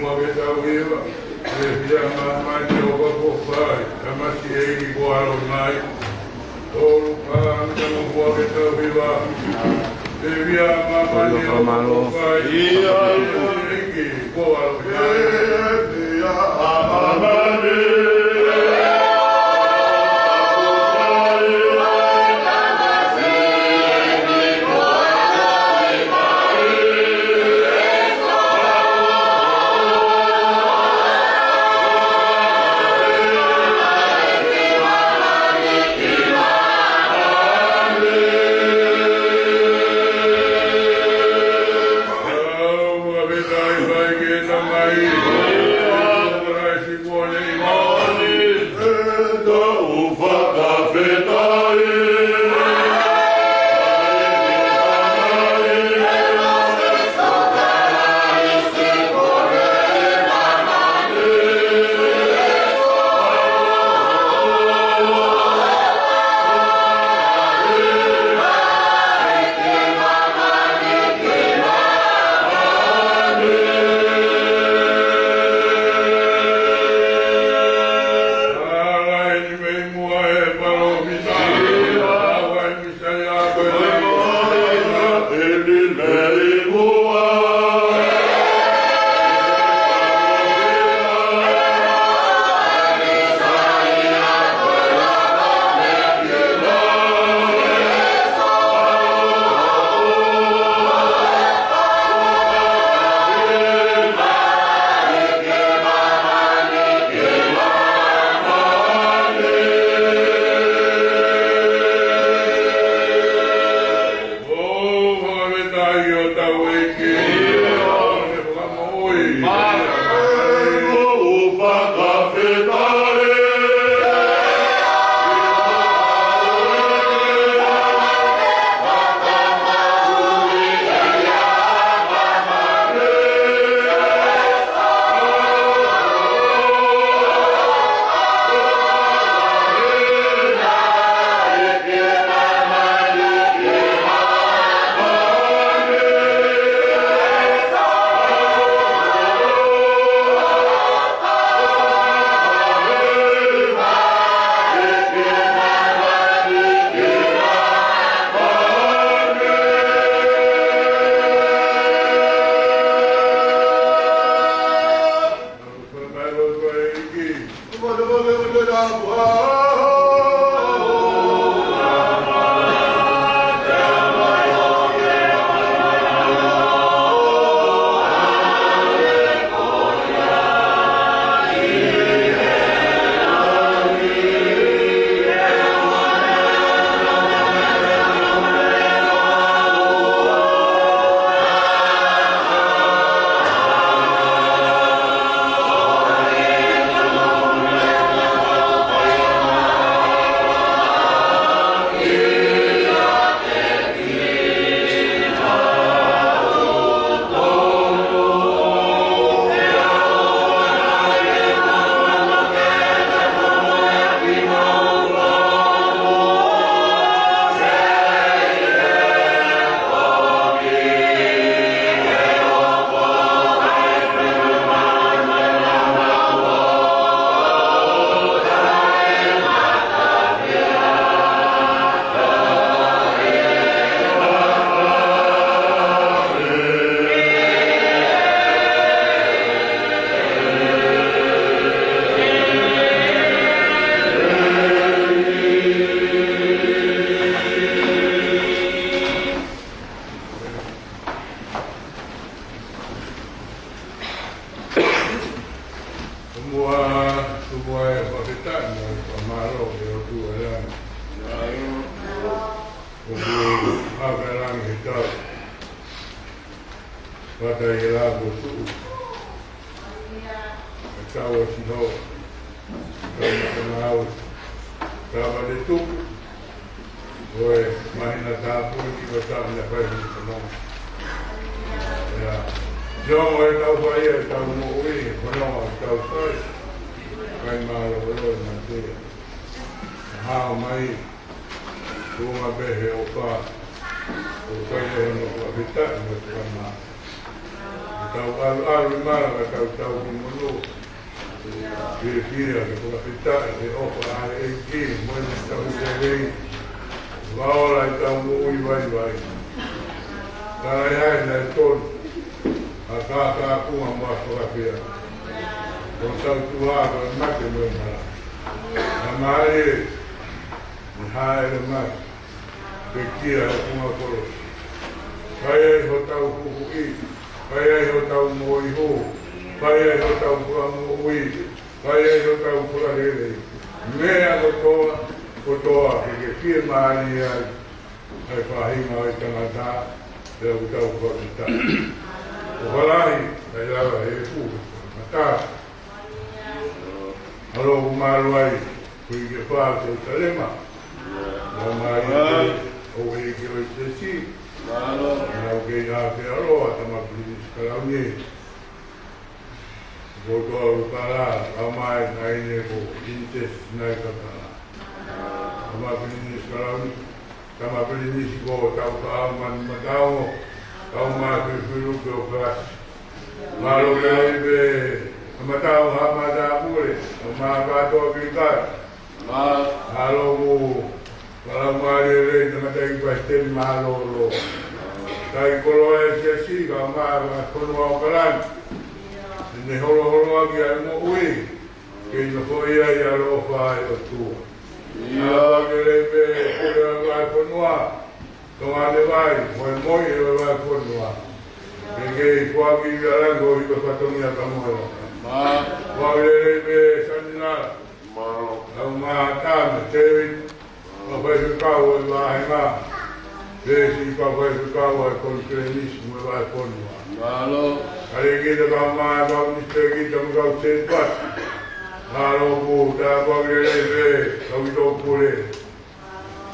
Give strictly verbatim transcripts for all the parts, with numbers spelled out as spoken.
Ke tau hiva, ʻEiki ʻa māmani ʻoku fai, tamasiʻi ʻEiki kuo ʻaloʻi mai. Tolu pā, ʻa e tama kuo ke tau hiva. ʻEiki ʻa māmani ʻoku fai, tamasiʻi ʻEiki kuo ʻaloʻi mai. ʻEiki ʻa māmani. Mua, tuku ai ʻa e fakafetaʻi mo e fakamālō ki he ʻOtua ʻi langi. ʻOku ʻi he langi he tau. Fakaʻilonga kuo tuʻu. ʻE tau ʻo sino. Tau na tana au. Tau ma te tuku. ʻO e māhina tāpuni ko e tau na fai ni kono. ʻIa. Sio ʻo e tau fai ʻe tau moʻui, kono ʻo tau fai. Kai mālōlō ʻe mate. Hao mai. Tuʻunga pē he ʻofa. ʻOku ʻi ai hono fakafetaʻi mo e fakamālō. Tau ʻalu ʻalu ʻi malanga, tau tau ki mono. Fiefia ke fakafetaʻi he ʻofa ʻa e ʻEiki mo ʻene tauhi lelei. Vaola ʻi he tau moʻui vaivai. Ka ʻi ai naʻe tonu ʻa e kākākunga mo e fakafeʻao. Ko hotau tuʻa ko e mate mo e malanga. Naʻe mālie ʻene hāʻele mai. Pekia he funga kolosi. Fai ai hotau huhuʻi, fai ai hotau moihū, fai ai hotau fakamoʻui, fai ai hotau fakalelei. Meʻa kotoa, kotoa, ke ke fiemālie ai, ʻa e faʻahinga ʻo e tangata, pea ʻoku tau fakafetaʻi. ʻOfa lahi, ʻa e lava he ʻeku, mata. ʻAlo ʻoku mālō ai, ko e ke fā Selusalema. Lau mai ʻEiki ʻo e Siasi. Lau kei ʻa ke ʻaloʻofa, Tama Pilinisi Kalauni. Ko toa ʻo kala, lau mai naʻe ne ko Pilinisesi Sinai Kakala. Tama Pilinisi Kalauni. Tama Pilinisi ko tau ka mani matau, kau mā fifilu ke o kalasi. Mālō ke ai pē, ka matau ha mata pule, kau mā kātoa ki kai. Mālō ku, kala mālele, ka matai pasiteni mālōlō. Kai koloa e Siasi, kau mā fonua ʻo Kalani. Ne holoholoa ki ai moʻui. Kei nofo ia ʻi he ʻaloʻofa ʻa e ʻOtua. ʻIo. Naʻa ke lei pē pule ʻa e fonua. Tonga ne vai, mo e moi ʻo e vai fonua. Ke kei kuaki ia lango ʻi he fatongia ka moe. Mā. Kuaki lelei pē Sanila. Mālō. Lau mā Tame, Tēvita. Kau faifekau ʻo e vāhenga. Pea siʻi kau faifekau ʻo e konifelenisi mo e vahefonua. Mālō. Kale kita kau mā kau nisipēkita mo kau sētuata. Mālō ku tāpuaki lelei pē kau ʻi tō pule.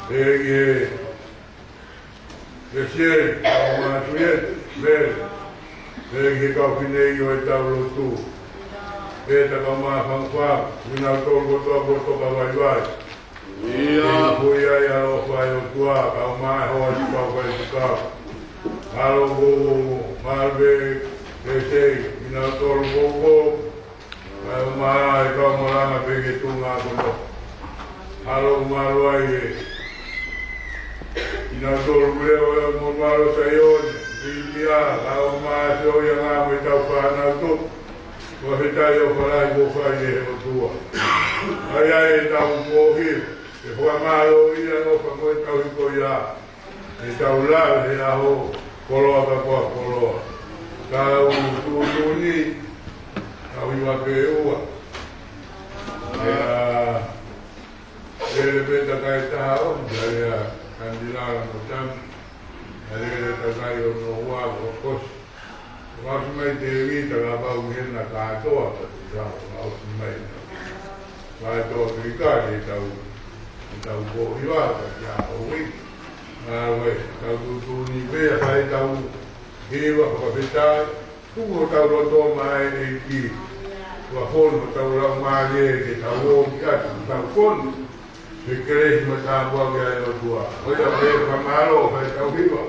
Pea ki he Pesieli, kau mā Tuieti, Mele. Pea ki he kau fineʻeiki ʻo e tau lotu. Pea tā kau mā Fangafanga, kinautolu kotoa kuo toka vaivai. ʻIo. Ke ui ai ʻa e ʻaloʻofa ʻa e ʻOtua, kau mā hoa siʻi kau faifekau. Mālō ku, mālō pē, pē sei, kinautolu kuo kuo. Kae ʻumaʻā e kau malanga pē ki he tuʻunga ko ē. Mālō, mālō ai e. Kinautolu pule ʻo e mo mālō Saione, Pilia, kau mā Saione ʻa e ngaahi mo e tau fānau tō. Fakafetaʻi ʻofa lahi kuo fai ʻe he ʻOtua. ʻAi ai e tau moʻui, ke fakamālō ia ʻofa mo e tau hiko ia. ʻE tau lave he ʻaho, koloa ka ko e koloa. Tau tuʻutuʻuni, tau hiva pē ua. ʻIa, lele pē takai taha ʻo, ʻia, ʻia, Kandilala mo Tami. ʻIa, lele takai ʻo noa ua, ʻo kosi. Fakaʻosi mai Tēvita ka pau ki hena kātoa, ka te tau fakaʻosi mai. Kātoa ki ka te tau, te tau ko hiva, ka kia ʻo ui. Ngā ue, tau tuʻutuʻuni pē, fai tau hiva, fakafetaʻi, tuku hotau loto mai ʻEiki. Ua fono, tau lau mālie, ke tau ō ki atu, tau fono. Ke kelesi mo e tāpuaki ʻa e ʻOtua. ʻOi, tau pē fakamālō, fai tau hiva.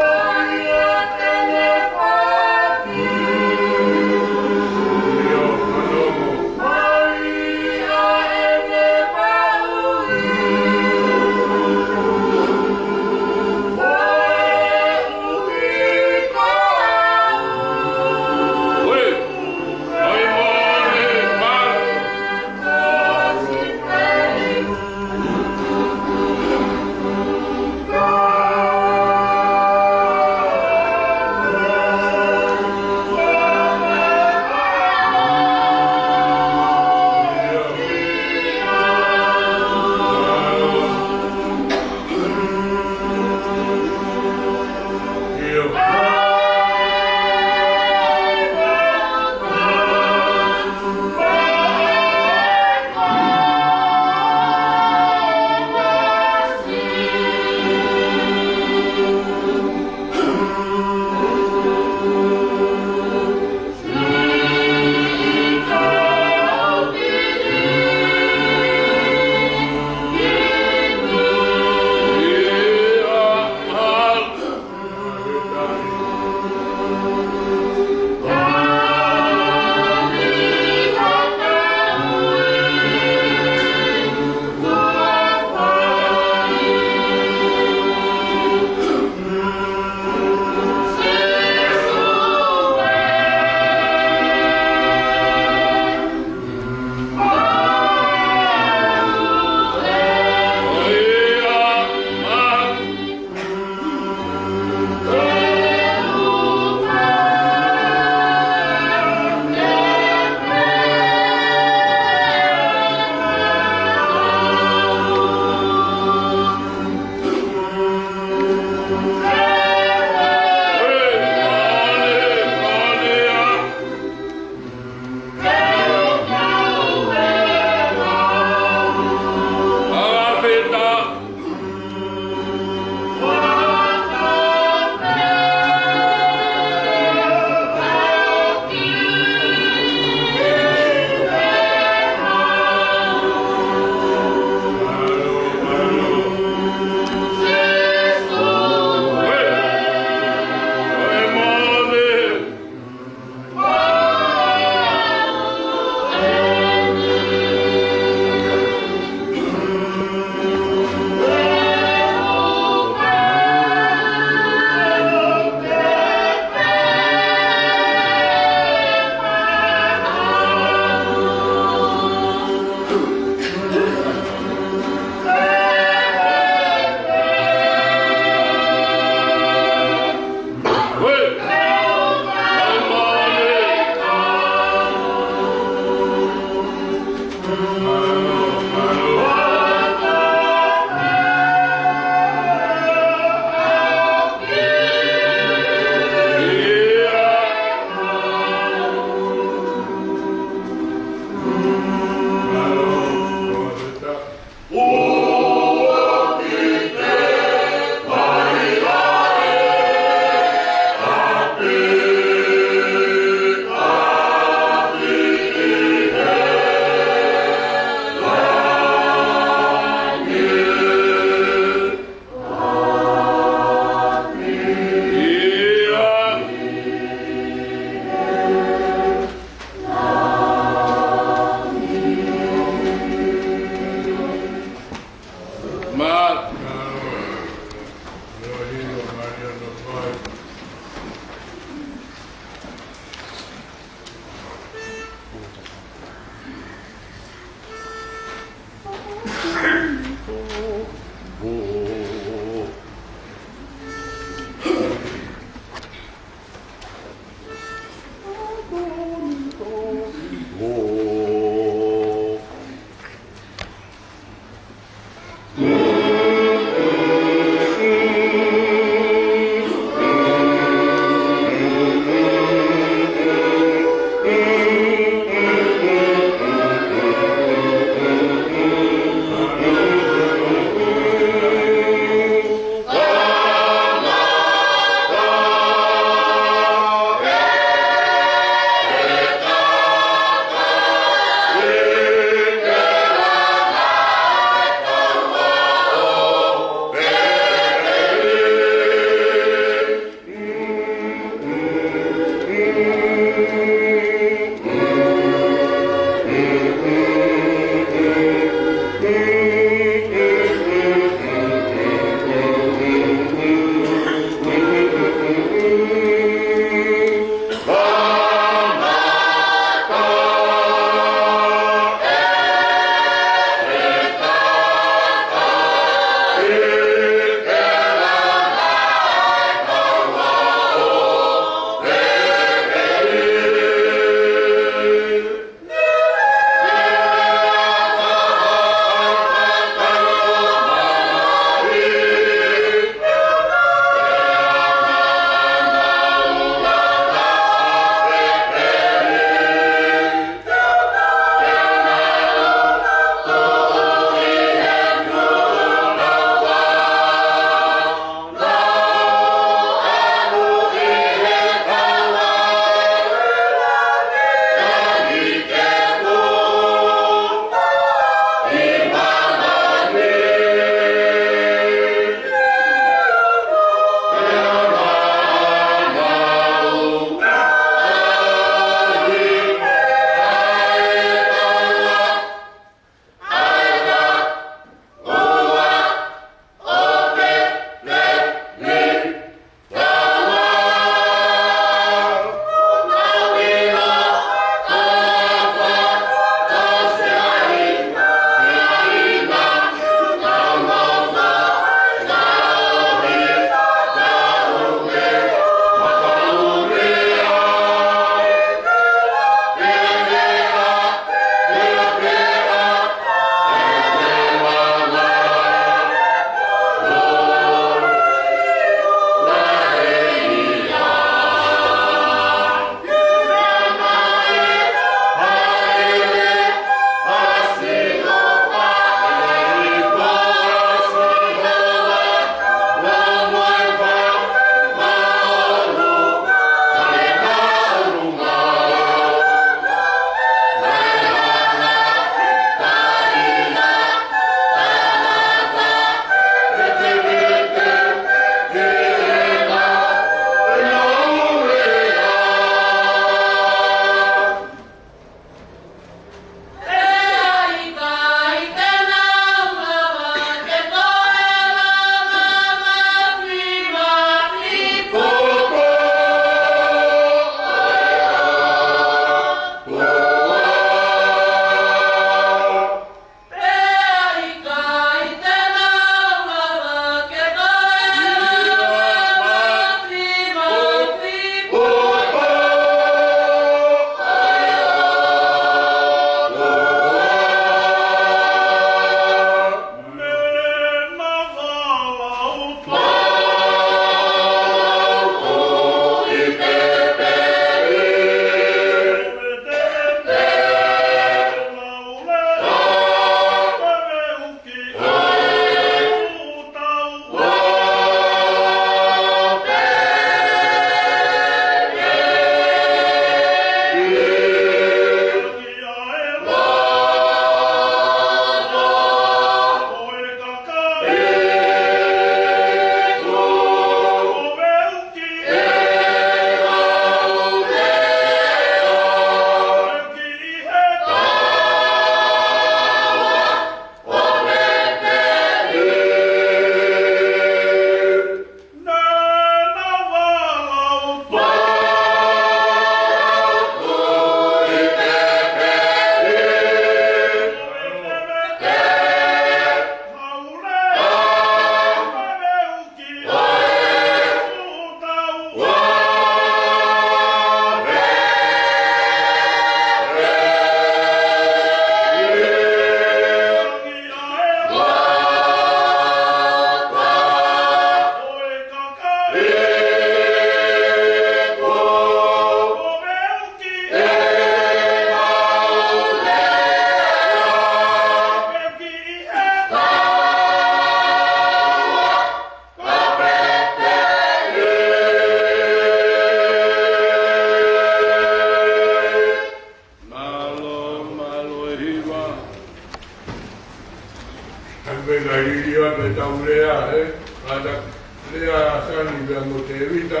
Tau lea, ē? Kātaki lea Sani pea mo Tēvita.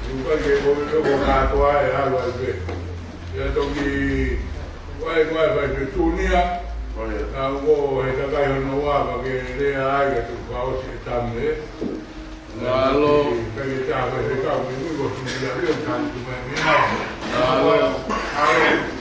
ʻOku ʻikai ke ko e ko kātoa e ʻalu ai pē. Pea toki ʻai ko e fai pē tunia. Ko ia. Ka ko e kakai hono ua ka ke lea ai ka tuku fakaʻosi e taimi, ē? Mālō. Kae tā fai e kau ke mui ko tunia pē ka tuku mai mei ai. Mālō. Mālō.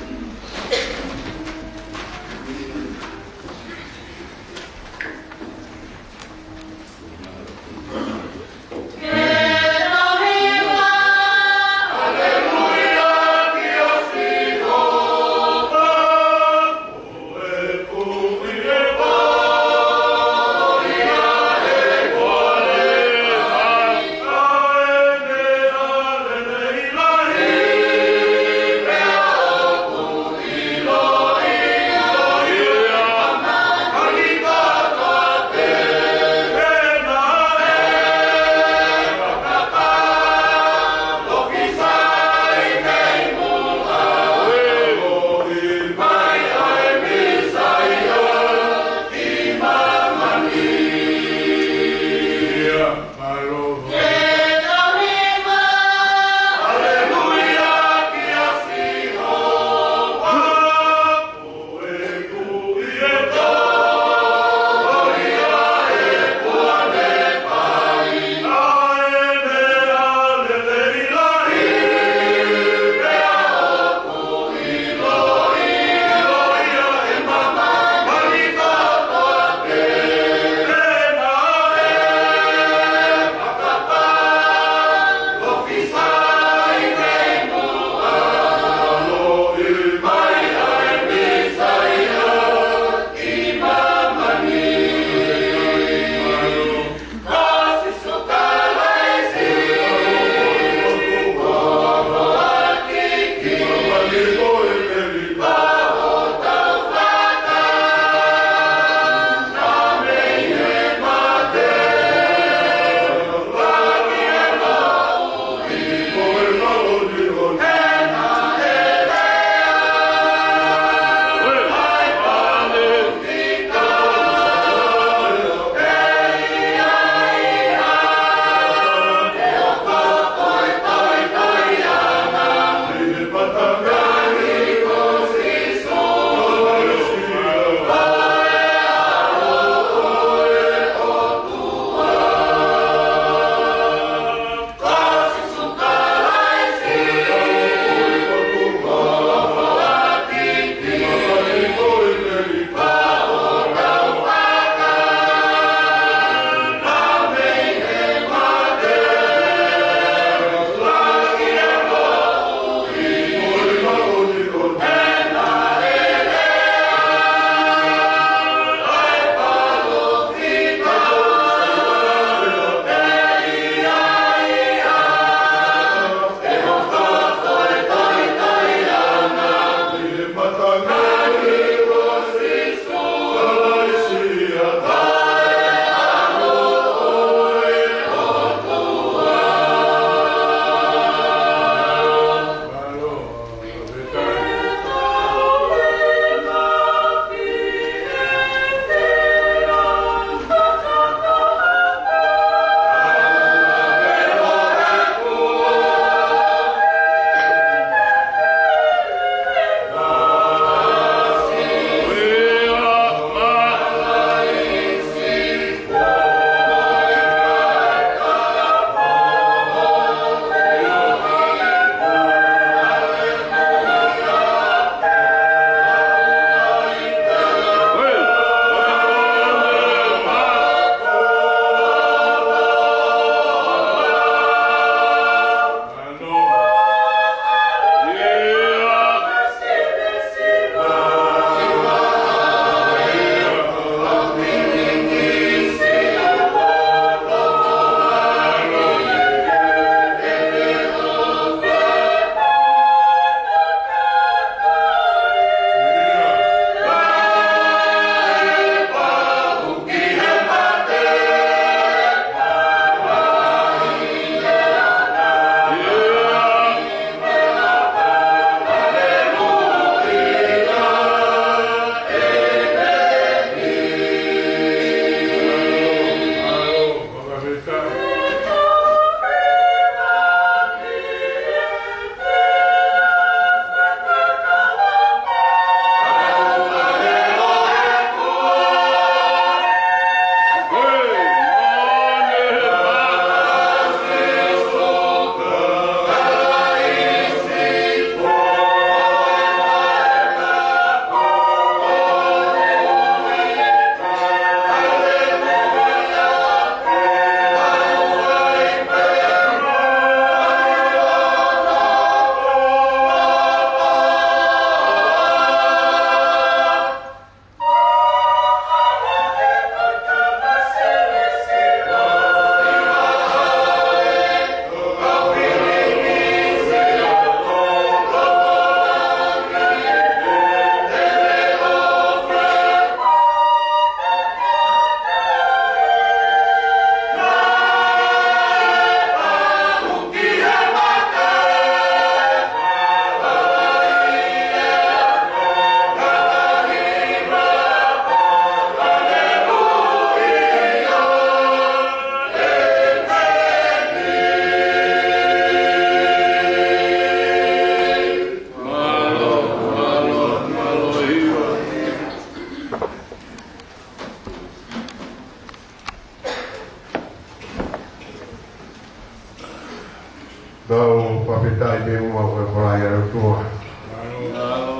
Mālō.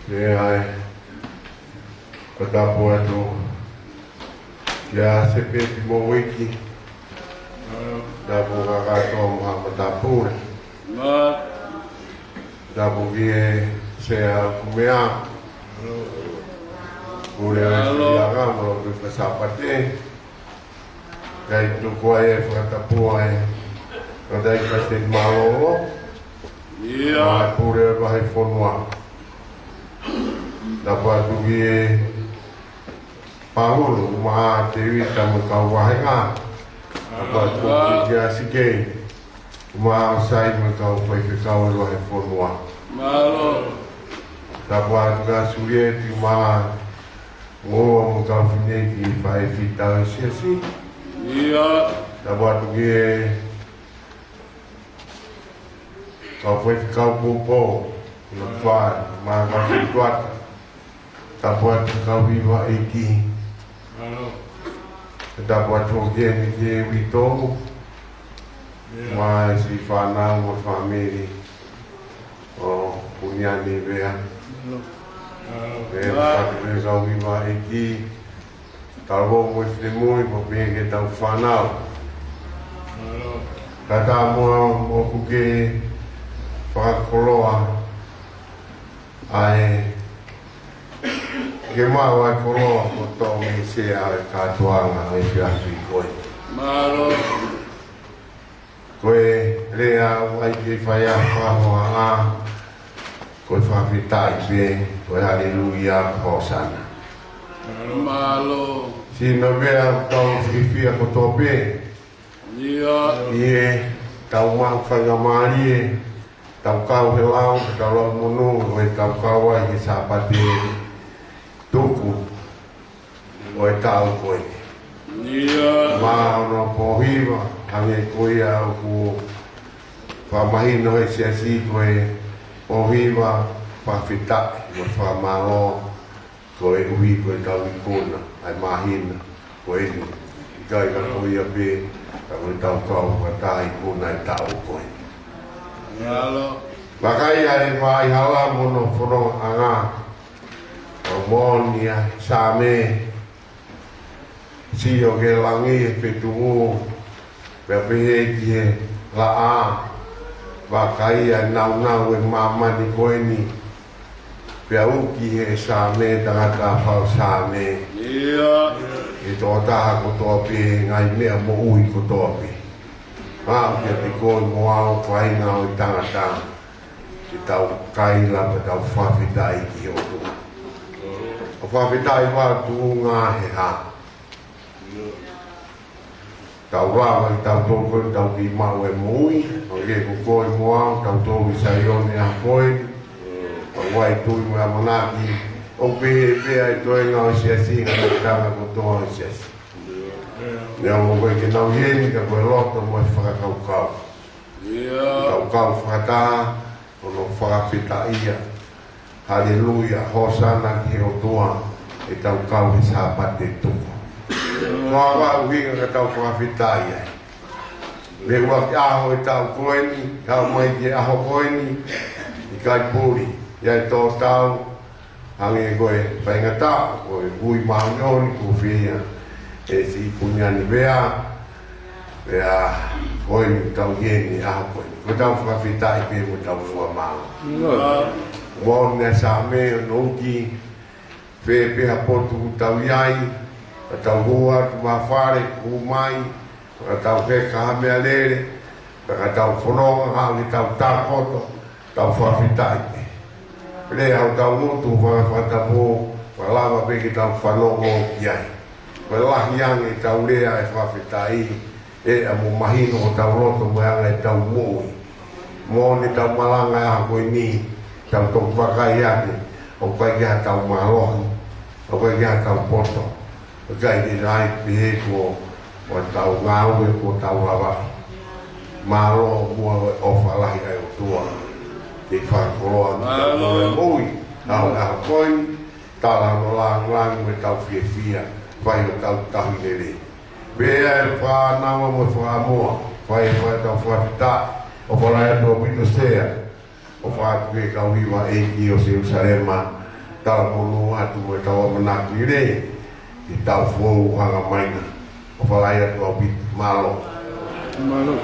Pea ʻe fakatapu atu kia Sepeti mo Uiki. Tapu kakato mo haʻa matāpule. Tapu ki he Sea Kumea. Pule ʻo e filianga mo e Sāpate. Kae tuku ai e fakatapu ʻa e Palesiteni Mālōlō. Mo e pule ʻo e vahefonua. Tapu atu ki he Pāhulu, Maha Tēvita mo e kau vāhenga. Tapu atu ki he Sikei, Maha ʻOsai mo e kau faifekau ʻo e vahefonua. Tapu atu kia Sulieti, Maha Moa mo e kau fineʻeiki faifekau ʻo e siasi. Tapu atu ki he kau faifekau poupou, Lafai, Maha Kau Situata. Tapu atu kau hiva ʻeiki. Tapu atu ki he Uitou. Mo e siʻi fānau mo e fāmili ʻo Puniani Vea. Pea tapu ki he kau hiva ʻeiki. Tau mo e finemui, pea pehē ki heʻetau fānau. Kātaki muʻa ʻoku ke fakakoloa ai, ke maʻu ʻa e koloa kuo toʻo mei he sea ʻo e kātoanga ʻo e efiafi ko eni. Ko e lea ʻoku ʻai ke fai ʻa e fakahohaʻa, ko e fakafetaʻi pē, ko e haleluia, Hosana. Mālō. Sino Vea, tau fiefia kotoa pē ʻi heʻetau maʻu faingamālie, tau kau he lau, tau lau monū, ʻo tau kau ai he Sāpate tuku ʻo e taʻu ko eni. Maha ono pō hiva, hangē ko ia ʻoku fakamahino he siasi, ko e pō hiva fakafetaʻi mo fakamālō, koeʻuhi ko ʻetau ikuna ʻa e māhina ko eni. ʻIkai ka ko ia pē, ka ko ʻetau kau fakataha ikuna ʻa e taʻu ko eni. Vakai ʻa e vaʻa hala mo hono fonongaʻanga, ʻoku moʻoni ʻa e Saame, sio ki he langi ʻi he feituʻu, pea pehē ki he laʻā, vakai ʻa e nāunau ʻo e māmani ko eni, pea uki ʻe he Saame, tangata fai Saame, ʻi he tokotaha kotoa pē, ngaahi meʻa moʻui kotoa pē. Maʻu kiate koe mo au, kāinga ʻo e tangata, ke tau kaila pea tau fakafetaʻi ki he ʻOtua. ʻO fakafetaʻi ʻa e tuʻunga he hā? Tau lava ʻi tautolu ko eni, tau kei maʻu e moʻui, ʻo ʻikai ko koe mo au, tautolu ʻi Saione ʻaho ko eni, ʻoku ʻi ai e tui mo e ʻamanaki, ʻoku pehē pē ʻa e toenga ʻo e siasi, ngaahi tangata kotoa ʻo e siasi. Neongo ʻoku ʻikai ke nau ʻi heni, ka ko e loto mo e fakakaukau. Tau kau fakataha, hono fakafetaʻia. Haleluia, Hosana ki he ʻOtua, ʻetau kau he Sāpate tuku. Ko e hā ʻa e ʻuhinga ke tau fakafetaʻi ai? Mei he ʻuluaki ʻaho ʻo e taʻu ko eni, haʻu mai ki he ʻaho ko eni, ʻikai puli, ʻi ai e tō tau, hangē ko e faingataʻa, ko e hui māʻoniʻoni, ko e fē ia, ʻe siʻi Puniani Vea, pea ko eni tau ʻi heni ʻaho ko eni. Ko ʻetau fakafetaʻi pē mo ʻetau fakamālō. Moʻoni ʻa e Saame ʻo uki, fē pē ha potu ʻoku tau ʻi ai, ka tau hū atu mei fale, hū mai, ka tau heka ha meʻalele, ka tau fononga, haʻu ke tau tākoto, tau fakafetaʻi pē. Pea ʻoku tau ngutu, faka-, fakatapu, fakalava pē ke tau fanongo ki ai. Ko e lahi ange ʻetau lea ʻo e fakafetaʻi, ʻe ʻamu mahino hotau loto mo e anga ʻetau moʻui. Moʻoni ʻetau malanga ʻaho ko eni, tau toki vakai atu, ʻoku ʻikai ke ʻi ai haʻatau mālohi, ʻoku ʻikai ke ʻi ai haʻatau poto, ʻoku ʻikai ke ʻi ai pē he kuo, ʻo tau ngāue kuo tau lavaʻi. Mālō muʻa ʻo e ʻofa lahi ʻa e ʻOtua, ke fakakoloa ʻetau moʻui, ʻa e ʻaho ko eni, tala hono lāngilangi mo ʻetau fiefia, fai hotau tauhi lelei. Pea ʻe fānau mo e fāmili, fai, fai ʻetau fakafetaʻi, ʻofa lahi atu ʻaupito Sea. ʻOfa atu ki he kau hiva, ʻEiki ʻo Selūsalema, talamonū atu mo e tau ʻamanaki lelei ki he taʻu foʻou ʻoku hanga mai na. ʻOfa lahi atu ʻaupito. Mālō. Mālō.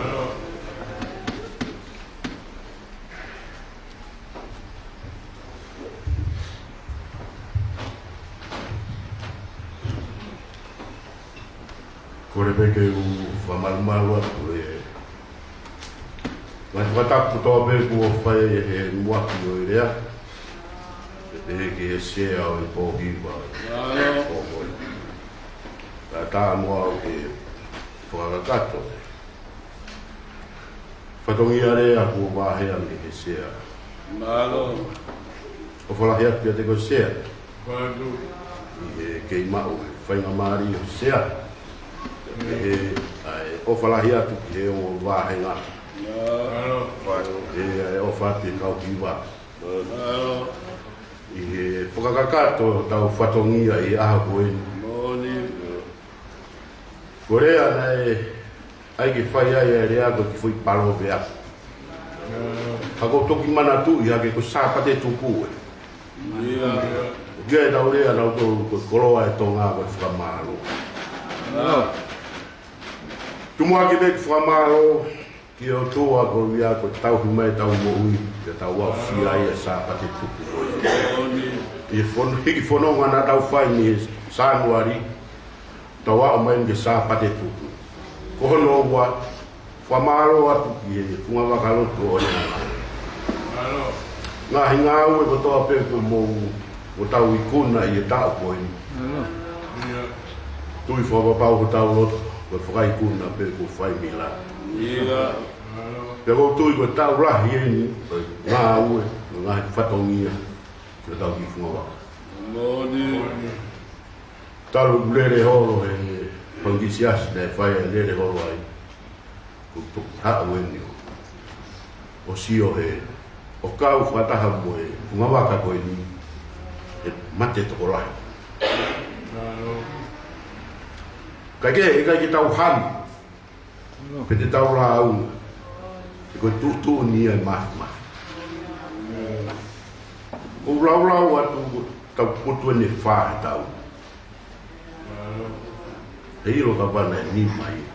Kole pē ke u fakamalumalu atu e ngaahi fakatapu kotoa pē kuo fai ʻe he muʻaki ʻo e lea, pehē ki he sea ʻo e pō hiva. Mālō. ʻO moe. Kae ʻatā mo au ke fakakakato e fatongia lea kuo vaheʻi ʻe he sea. Mālō. ʻOfa lahi atu kiate koe sea. Mālō. ʻI he kei maʻu e faingamālie ʻo sea. ʻI he, ʻa e ʻofa lahi atu ki he ongo vāhenga. Mālō. ʻI he, ʻa e ʻofa atu ki he kau hiva. Mālō. ʻI he fakakakato hotau fatongia ʻi he ʻaho ko eni. Moʻoni. Ko e lea naʻe ʻai ke fai ai e lea ko e kiʻi foʻi palōveape. Ka ʻoku ou toki manatuʻi hake ko e Sāpate tupu ē. ʻIo. ʻOku ʻi ai ʻetau lea naʻa tau ko e koloa ʻe Tonga ko e fakamālō. ʻIo. Tuku muʻa ke u fakamālō ki he ʻOtua koeʻuhi ko e tauhi mai ʻetau moʻui, ke tau aʻusia ai e Sāpate tupu ko ē. ʻI he fon-, hiki fononga naʻa tau fai mei Sānuali, tau aʻu mai ki he Sāpate tupu. Ko hono ua, fakamālō atu ki he fungavaka lotu ʻo e ngaahi ngāue kotoa pē kuo mou, mou tau ikuna ʻi he taʻu ko eni. Tui fakapapau hotau loto, ko e fakaikuna pē kuo fai mei langi. Pea ʻoku ou tui ko e taʻu lahi eni ʻo e ngāue, ʻo e ngaahi fatongia ki hotau kiʻi fungavaka. Talu ʻeku lele holo he fanga kiʻi siasi naʻe fai e lele holo ai. Ko e toki haʻu eni ʻo, ʻo sio he, ʻo kau fakataha mo e fungavaka ko eni, he mate tokolahi. Kae kehe, ʻikai ke tau hanu, pe te tau lāunga, he ko e tuʻutuʻuni ia ʻe Mafimafi. ʻOku ou laulau atu, tau putu eni fā he taʻu. He ʻilo ka pana e nima ia.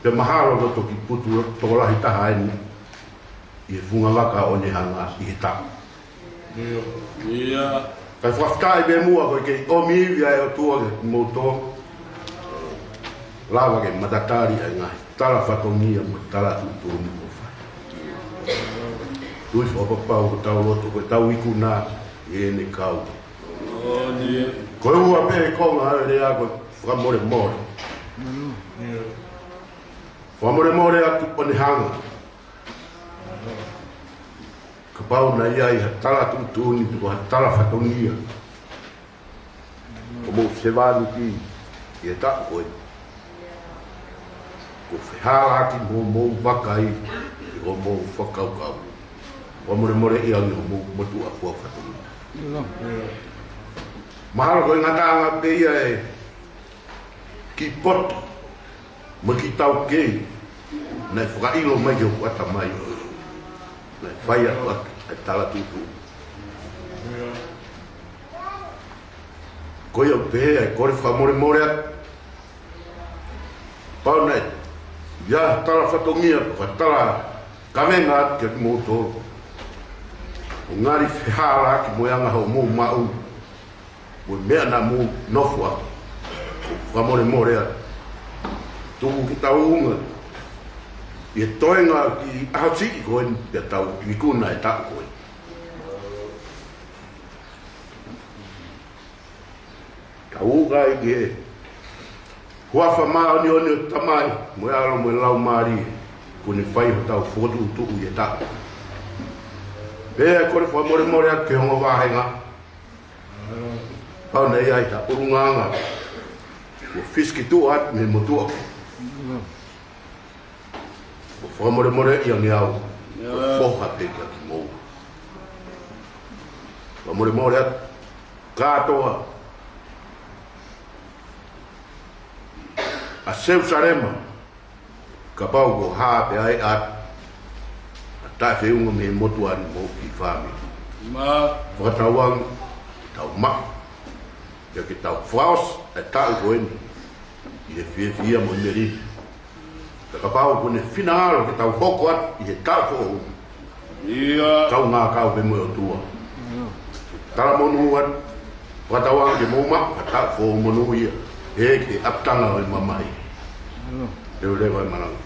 Pea mahalo ko e toki putu tokolahi taha eni ʻi he fungavaka ʻo Onehunga ʻi he taʻu. ʻIo. Kae fakafetaʻi pē muʻa ko e kei ʻomi ivi ʻa e ʻOtua kiate kimoutolu. Lava ke matatali ʻa e ngaahi tala fatongia mo e tala tuʻutuʻuni kuo fai. Tui fakapapau hotau loto ko ʻetau ikuna ʻi heʻene kau. Ko e ua pē konga ʻo e lea ko e fakamolemole. Fakamolemole atu Onehunga. Kapau naʻe ʻi ai ha tala tuʻutuʻuni pe ko ha tala fatongia ʻoku mou sevāniti ʻi he taʻu ko ē, kuo fehālaaki mo hoʻomou vakai, ʻi hoʻomou fakakaukau. Fakamolemoleʻi ange hoʻomou motuʻa fua fatongia. Mahalo ko e ngataʻanga pē ia e kiʻi poto mo e kiʻi taukei naʻe fakaʻilo mai ki hoku ʻatamai, naʻe fai atu ʻa e tala tuʻutuʻuni. Ko ia ʻoku pehē ai, kole fakamolemole atu. Kapau naʻe ʻi ai ha tala fatongia, ha tala kavenga atu kiate kimoutolu, ʻo ngali fehālaaki mo e anga hoʻomou maʻu, mo e meʻa naʻa mou nofo ai, fakamolemole atu. Tuku ke tau unga ʻi he toenga ki he ʻaho siʻi ko eni, pea tau ikuna e taʻu ko ē. Tau unga ai ki he huafa māʻoniʻoni ʻo e Tamai, mo e ʻAlo, mo e Laumālie, kuo ne fai hotau fokotuʻutuʻu ʻi he taʻu. Pea kole fakamolemole atu ki he ongo vāhenga. Kapau naʻe ʻi ai ha ʻulungaanga kuo fisikituʻa atu mei he motuʻa, ʻoku fakamolemoleʻi ange au, ʻoku foha pē kiate kimoua. Fakamolemole atu kātoa ʻa Selūsalema, kapau kuo hā pē ai ʻa e Taʻefeʻunga mei he motuʻa ni mo e kiʻi fāmili. Fakatauange ke tau maʻu, pea ke tau fakaʻosi e taʻu ko eni ʻi he fiefia mo e melino. Pea kapau kuo ne finangalo ke tau hoko atu ʻi he taʻu foʻou, tau ngākau pē mo e ʻOtua. Talamonū atu, fakatauange ke mou maʻu ha taʻu foʻou monūʻia, ʻi he ʻapitanga ʻo e mamahi. Leveleva e malanga.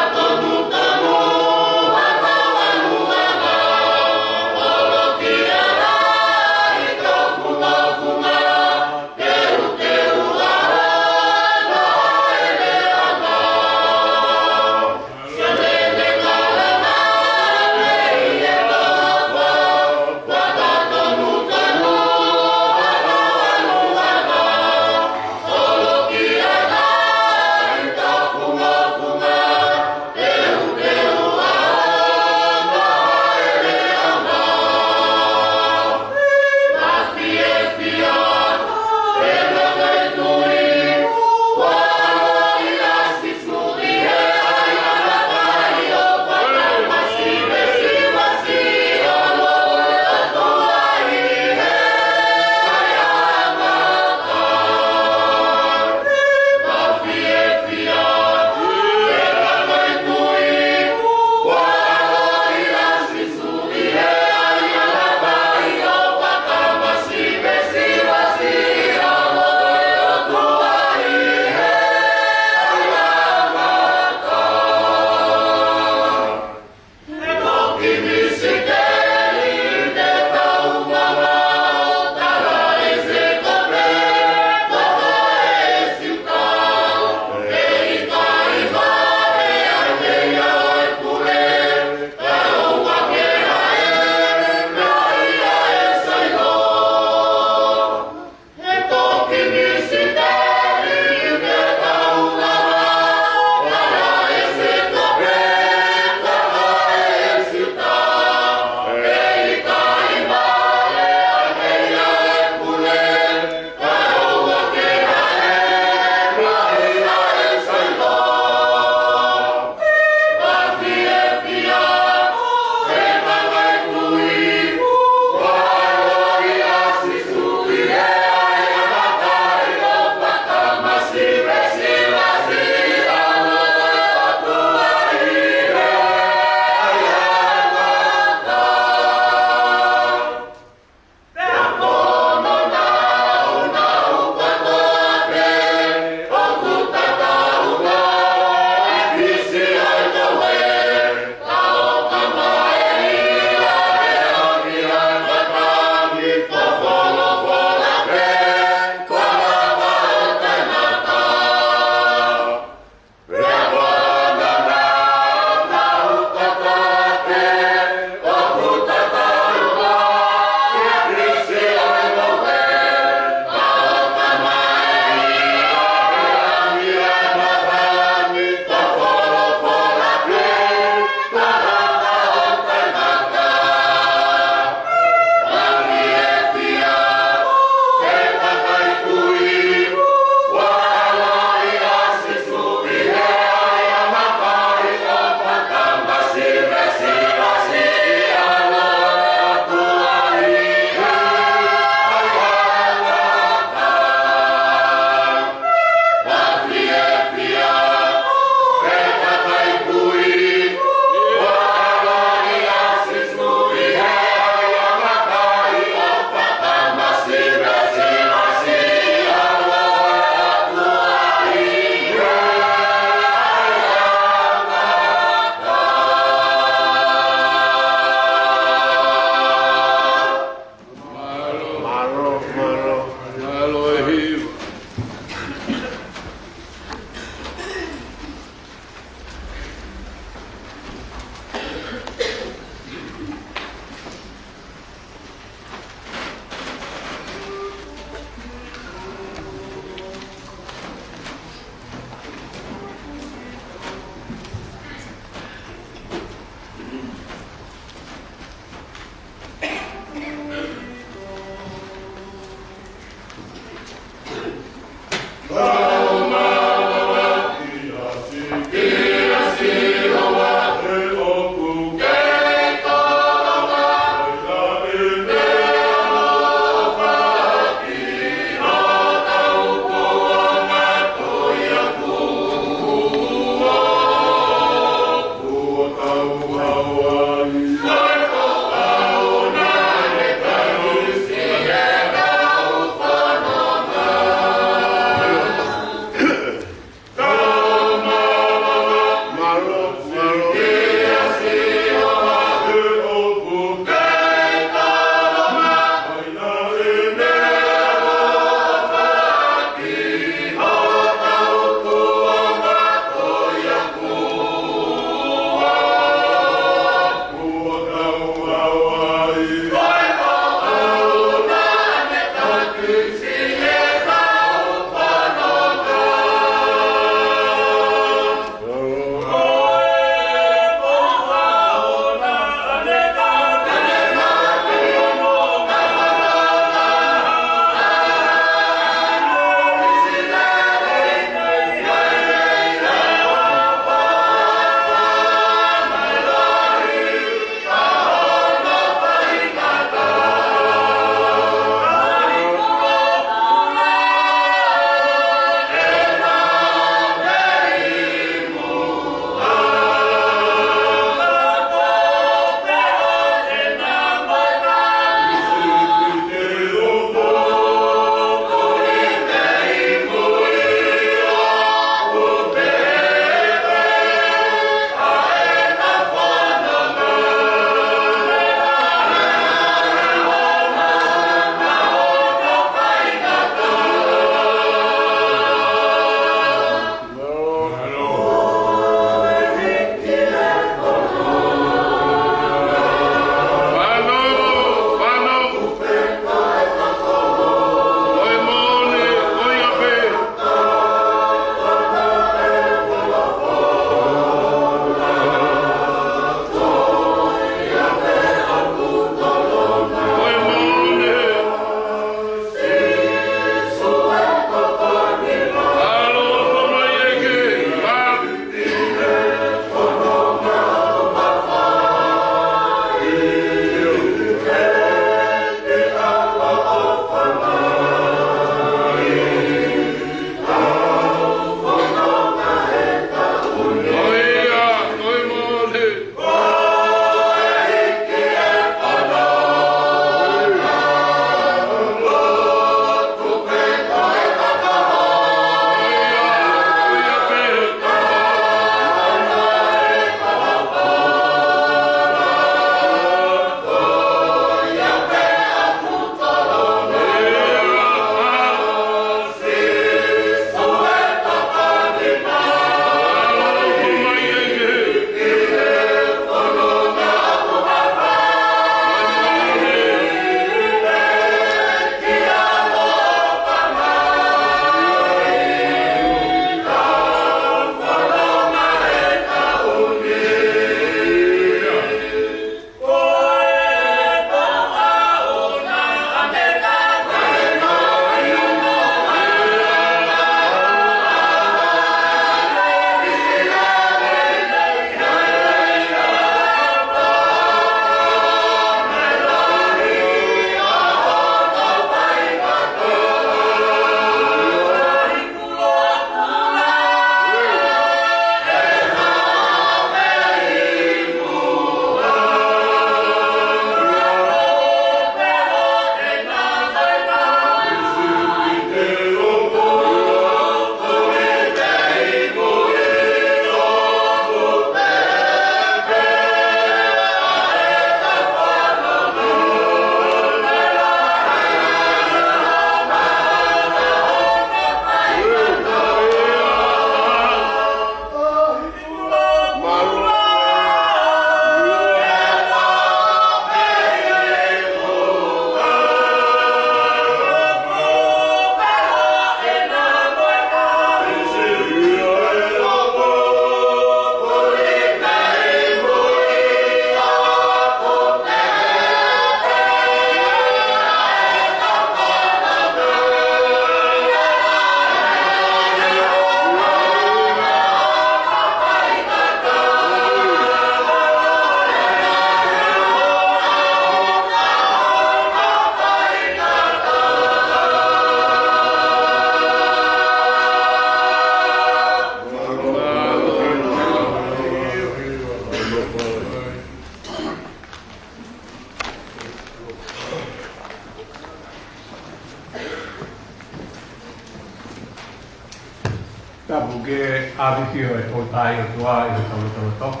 ʻE ʻafio ʻa e Tolu Tahaʻi ʻOtua ʻi hotau lotolotonga.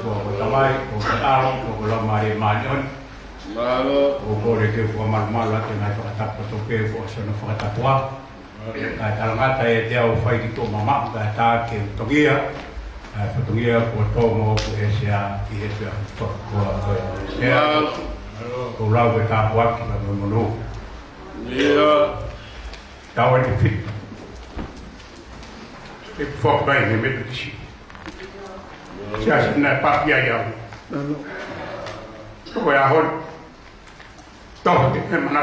Ko e Tamai, ko e ʻAlo, ko e Laumālie Māʻoniʻoni. Mālō. ʻOku ou kole ke u fakamalumalu atu ʻi he ngaahi fakatapu kotoa pē kuo ʻosi hono fakatapuʻa. Kae talangata ʻiate au ʻa e fai ki tuʻa mamaʻo, kae ʻatā ke u toki ʻai ʻa e fatongia kuo tō mo ʻoku ʻEsia ʻi he pea fakua koe. Mālō. Ko e lau ʻa e tāpuaki mo e monū. ʻIo. Tau ʻai ʻa e fita. ʻE foki mai he Metotisi. Siasi naʻe papi ai au. Ko e ʻaho ni. Tau ke te mana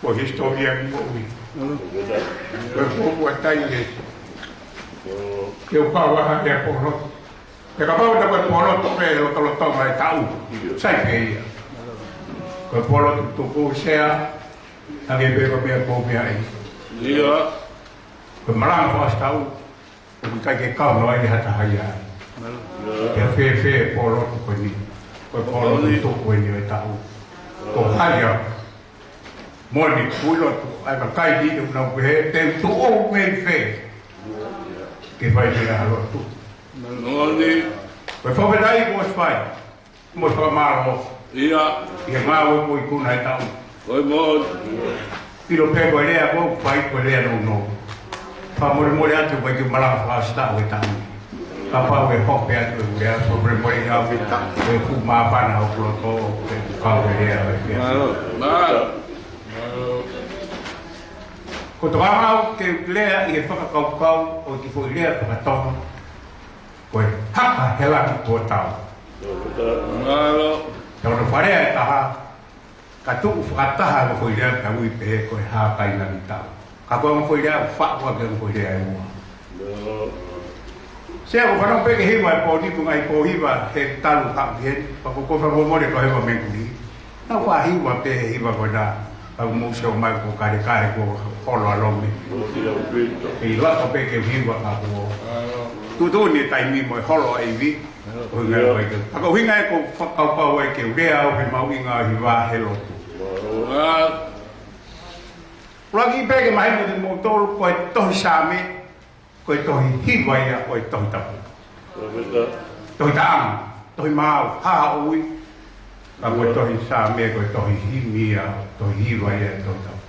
ko e hisitōlia ni moʻui. Ko e fuofua taimi ke u kau ai ʻa e pōlotu. He kapau te ko e pōlotu pē he lotolotonga ʻo e taʻu. Sai pē ia. Ko e pōlotu tuku sea, hangē pē ko e meʻa ko e meʻa ʻi. ʻIo. Ko e malanga fakaʻosi taʻu, ʻoku ʻikai ke kau noa ʻi ha taha ia. Ke fēfē pōlotu ko eni. Ko e pōlotu tuku eni ʻo e taʻu. Ko hai ia. Moʻoni, kui lotu, ʻa e kakai ni ʻoku nau pehē, te u tuʻu mei fē. Ke fai meʻa lotu. Moʻoni. Ko e fakafetaʻi kuo ʻosi fai. Mo e fakamālō. ʻIo. ʻI he ngāue kuo ikuna ʻi he taʻu. Ko e moʻoni. ʻIlo pē ko e lea ko ē ʻoku fai ko e lea nounou. Fakamolemole atu ko e kiʻi malanga fakaʻosi taʻu ʻo e taʻu. Kapau ʻe hope atu ʻeku lea, fakamolemole ʻi he ʻaho ni. ʻOku fuʻu māfana hoku loto, ʻoku kau he lea ʻo e lea. Mālō. Mālō. Ko e tokanga au ke lea ʻi he fakakaukau ʻo e kiʻi foʻi lea faka-Tonga. Ko e haka he langi kuo tau. Mālō. Tau na farea e taha, ka tuʻu fakataha mo e foʻi lea ka ui pē ko e haka he langi tau. Ka ko e foʻi lea ʻoku faʻu ʻaki e foʻi lea ʻe ua. Mālō. Sea, ʻoku ou fanongo pē ki he hiva he pō ni, ko e ngaahi pō hiva he talu haʻu ki heni, pea ko e fakamolemole ko e hiva mei Kuini. Naʻa ku faʻa hiva pē he hiva ko ena, ka u mou sio mai ko e kalekale kuo holo ʻa lomi. ʻI loto pē ke u hiva ka kuo tuʻutuʻuni e taimi mo e holo ʻa e ivi. Ko e ngaahi vai ke. Ka ko e ʻuhinga ia ʻoku ou fakakaukau ai ke u lea au he mahuʻinga ʻo e hiva he lotu. ʻUluaki pē ke mahino kiate kimoutolu ko e tohi Saame, ko e tohi hiva ia ʻo e Tohi Tapu. Tohi taʻanga, tohi maau, haʻahaʻa ui. Ka ko e tohi Saame, ko e tohi himi ia, tohi hiva ia ʻo e Tohi Tapu.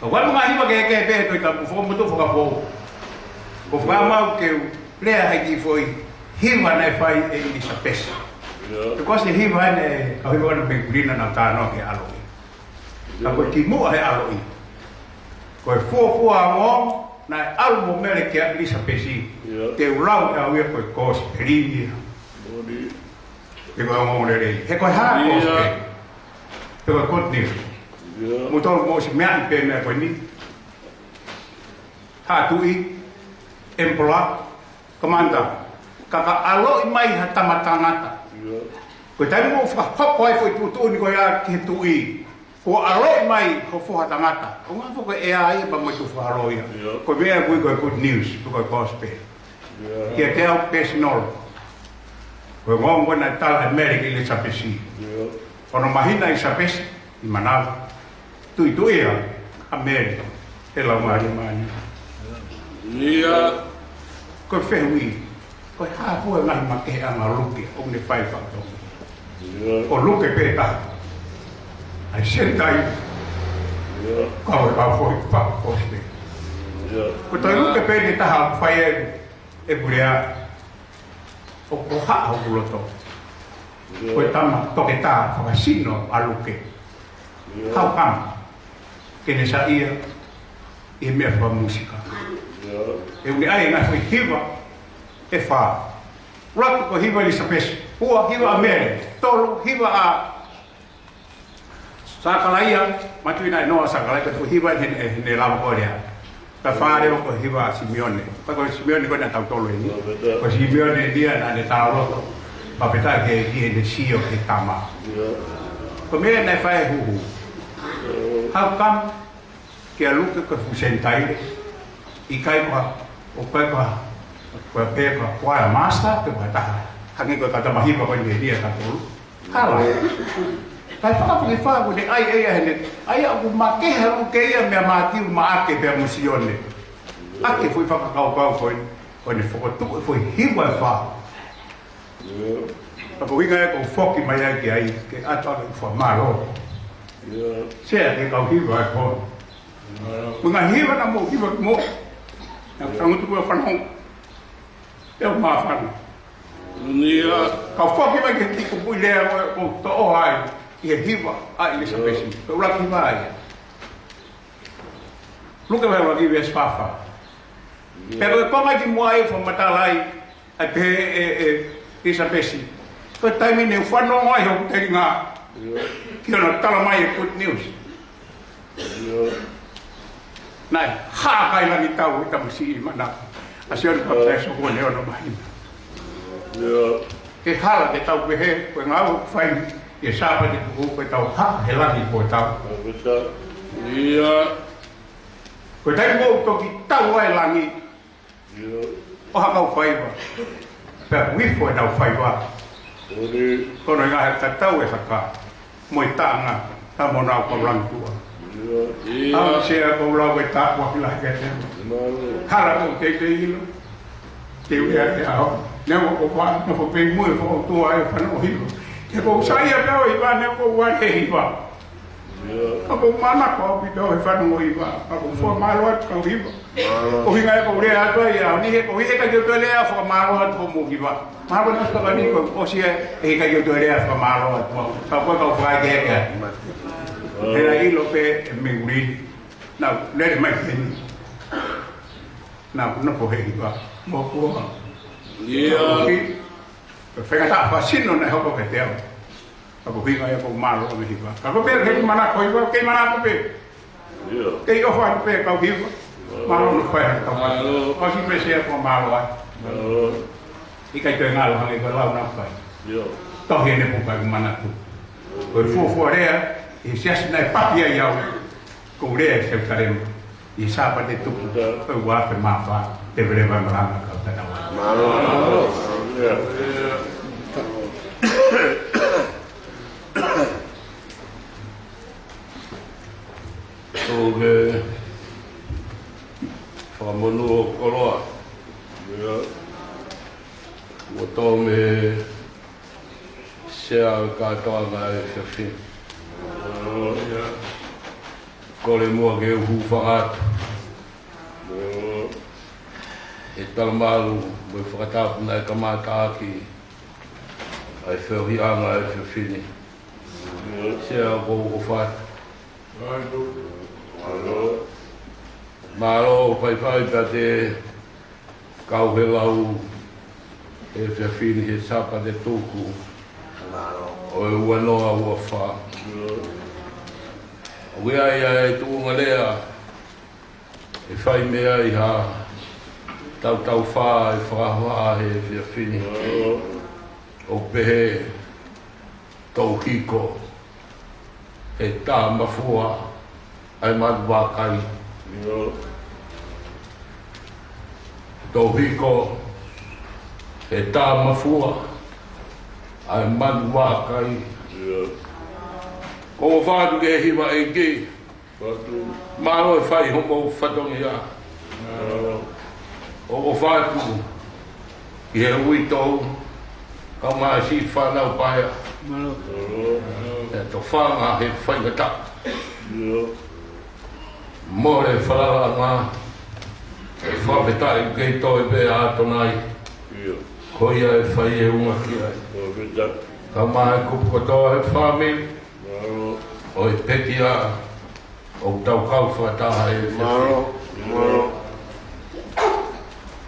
Ka ko e ngaahi hiva kehekehe pē he Tohi Tapu, fakamotu fakafoʻou. ʻOku ou fakamau ke u lea he kiʻi foʻi hiva naʻe fai ʻe ʻIlisapesi. Ko e hiva eni, ko e hiva eni mei Kuini naʻa nau talanoa ki he ʻaloʻi. Ka ko e kimuʻa he ʻaloʻi. Ko e fuofua ongoongo naʻe ʻalu mo Mele kia ʻIlisapesi. ʻIo. Te u lau ʻe au ia ko e kosipeli ia. Moʻoni. He ko e ongoongo lelei. He ko e hā kosipeli? He ko e good news. ʻIo. Mou tolu mou ʻosi meaʻi pē meʻa ko eni. Haʻa tuʻi, emperor, commander, ka ka ʻaloʻi mai ha tama tangata. ʻIo. Ko e taimi ʻoku fakahoko ai foʻi tuʻutuʻuni ko ia ki he tuʻi, kuo ʻaloʻi mai ho foha tangata. ʻOku ngata foki e ʻea ia pea mo e tuʻu fakaholo ia. ʻIo. Ko e meʻa ʻoku ui ko e good news, ko e gospel. ʻIo. Kiate au personal. Ko e ongoongo naʻe tala ʻe Mele kia ʻIlisapesi. ʻIo. Ko hono mahino ʻe ʻIlisapesi, ʻi manava. Tuʻituʻia ʻa Mele he Laumālie Māʻoniʻoni. ʻIo. Ko e fehuʻi, ko e hā fua e ngaahi makeheʻanga ʻo Luke ʻoku ne fai fakatonga? ʻIo. Ko Luke pē taha. ʻA e Senitaile. ʻIo. Kau he kau foʻi fakakosipeli. ʻIo. Ko e tohi Luke pē eni taha ʻoku fai e, ʻeku lea. ʻOku haʻu hoku loto. ʻIo. Ko e tama toketā fakasino ʻa Luke. ʻIo. How come? Ke ne saiʻia ʻi he meʻa fakamūsika. ʻIo. ʻOku ne ʻai e ngaahi foʻi hiva ʻe fā. ʻUluaki ko e hiva ʻa ʻIlisapesi. Ua, hiva ʻa Mele. Tolu, hiva ʻa Sakalaia, mātuʻa ʻa Noa, Sakalaia, ko e hiva ʻe, ʻe, ʻe lava ko ē lea. Ka fale ko e hiva ʻa Simione. Ka ko Simione ko ena tau tolo eni. Ko Simione eni ia naʻa ne tauloto. Pea pehē ki he, ki heʻene sio ki he tama. Ko e meʻa naʻe fai ʻe Huhu. How come? Kia Luke ko e fuʻu Senitaile. ʻIkai ko ha, ʻoku ʻikai ko ha, ko e pē ko ha choir master, pe ko ha taha. Hangē ko e kau tama hiva ko eni ʻe tolu. Hala. Kae fakafokifā ko eni ʻa ia, ʻa ia heʻene, ʻa ia ʻoku makehe ʻa Luke ia mei a Mātiu, Maʻake pea mo Sione. ʻAki e foʻi fakakaukau ko ē, ko ʻene fokotuʻu e foʻi hiva ʻe fā. Ka ko e ʻuhinga ia ʻoku ou foki mai ai ki ai, ke ʻatu ʻa e fakamālō. Sea ki he kau hiva ʻi he ʻaho ni. Mo e ngaahi hiva naʻa mou hiva mo. Naʻa ku tangutu ko e fanongo. ʻE au māfana. Ka u foki mai ki he kiʻi kupuʻi lea ko ē ʻoku ou toʻo ai ʻi he hiva ʻa ʻIlisapesi. Ko e ʻuluaki hiva ia. Luke vahe ʻuluaki veesi fā fā. Pea ko e konga kimuʻa ia ʻoku fakamatala ai, ʻa e pehē ʻe, ʻe ʻIlisapesi, ko e taimi naʻa ku fanongo ai hoku telinga ki hono tala mai e good news. Naʻe hā kai langi tau e tamasiʻi manako ʻa Sione Papitaiso kuo ne ono māhina. ʻE hala ke tau pehē, ko e ngāue ʻoku fai ʻi he Sāpate Tuku ko e tau hā he langi kuo tau. Ko e taimi ʻoku toki tau ai e langi ʻo e kau faiva. Pea kuo ifo ʻenau faiva. Ko hono ʻuhinga he tatau e haka mo e taʻanga, ka mo nau kau langi tuʻa. ʻAusia, ko e lau ʻe tāpuaki lahi kiate au. Hala ʻoku ou teitei ʻilo. Te u ʻi ai he ʻaho ni. Neongo ʻoku ou nofo pē ʻi muʻa he fakaʻotua ʻo e fanongo hiva. He ʻoku ou saiʻia pē au ʻi he hiva, neongo ʻoku ou ʻi ai he hiva. Ka ʻoku ou manako ʻaupito he fanongo hiva. Ka ʻoku ou fakamālō atu kau hiva. Ko e ʻuhinga ia ʻoku ou lea atu ai, ʻa eni he ko e ʻikai ke u toe lea fakamālō atu hoʻomou hiva. Mahalo naʻe ʻosi pē ka ni ko ʻosi ia, ʻe ʻikai ke u toe lea fakamālō atu. Ka ko e kau fakaekeeke. He naʻe ʻilo pē ʻe Mengulini naʻa ku lele mai ki heni. Naʻa ku nofo he hiva. Mo kua. Ko e faingataʻa fakasino naʻe hoko kiate au. Ka ko e ʻuhinga ia ʻoku ou mālōlō mo e hiva. Ka ko e meʻa he manako hiva, kei manako pē. Kei ʻofa atu pē kau hiva. Mālō hono fai ʻa e kau fai. Ka si pē se ʻoku mālō ai. ʻIkai toe ngalo hangē ko e lau naʻa ku fai. Tohi ʻene puka ʻi manatu. Ko e fuofua lea, ʻi he siasi naʻe papi ai au. Ko e lea ʻi Selusalema ʻi he Sāpate Tuku, ko e ua afe mā fā, te vele vai malanga kau tana wa. Mālō. ʻOku fakamonū ʻo koloa. Ua tō me Sea ʻo e kātoanga ʻa e efiafi ni. Kole muʻa ke u hūfanga atu he talamalu mo e fakatapu naʻe kamata ʻaki ʻa e feohiʻanga ʻa e efiafi ni. Sea, ʻoku ou ʻofa atu. Mālō faifai pea te kau he lau he efiafi ni he Sāpate Tuku ʻo e ua noa ua fā. ʻOku ʻi ai ʻa e tuʻunga lea ʻe fai mei ai ha tautau fā ʻe fakahohaʻa he efiafi ni. ʻOku pehē, Touhiko he tā mafua ʻa e manu vākai. Touhiko he tā mafua ʻa e manu vākai. ʻOku ou ʻofa atu ki he hiva, ʻEiki. Mālō e fai hoʻomou fatongia. ʻOku ou ʻofa atu ki he uitou, kau mai siʻi fānau paea. ʻE tofanga he faingataʻa. Mole falalaʻanga, ʻe fakafetaʻi kei toe pē ʻa Atonai. Ko ia ʻe fai e unga ki ai. Kau mai kupu kotoa he fāmili ʻo e pekia, ʻoku tau kau fakataha he efiafi ni.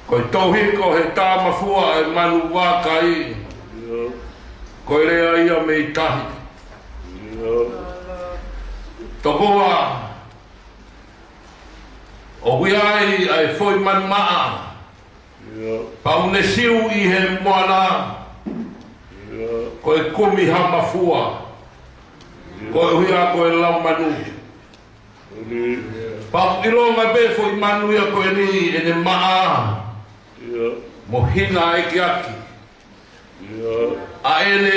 Ko e touhiko he tā mafua ʻa e manu vākai. Ko e lea ia mei tahi. Tokoua, ʻoku ʻi ai ʻa e foʻi manu maʻa. Pea ʻoku ne siu ʻi he moana, ko e kumi ha mafua, ko e ʻuhinga ko e lau manu. Pea ʻoku ʻilonga pē foʻi manu ia ko eni ʻene maʻa mo hina ʻekiʻaki. ʻA ʻene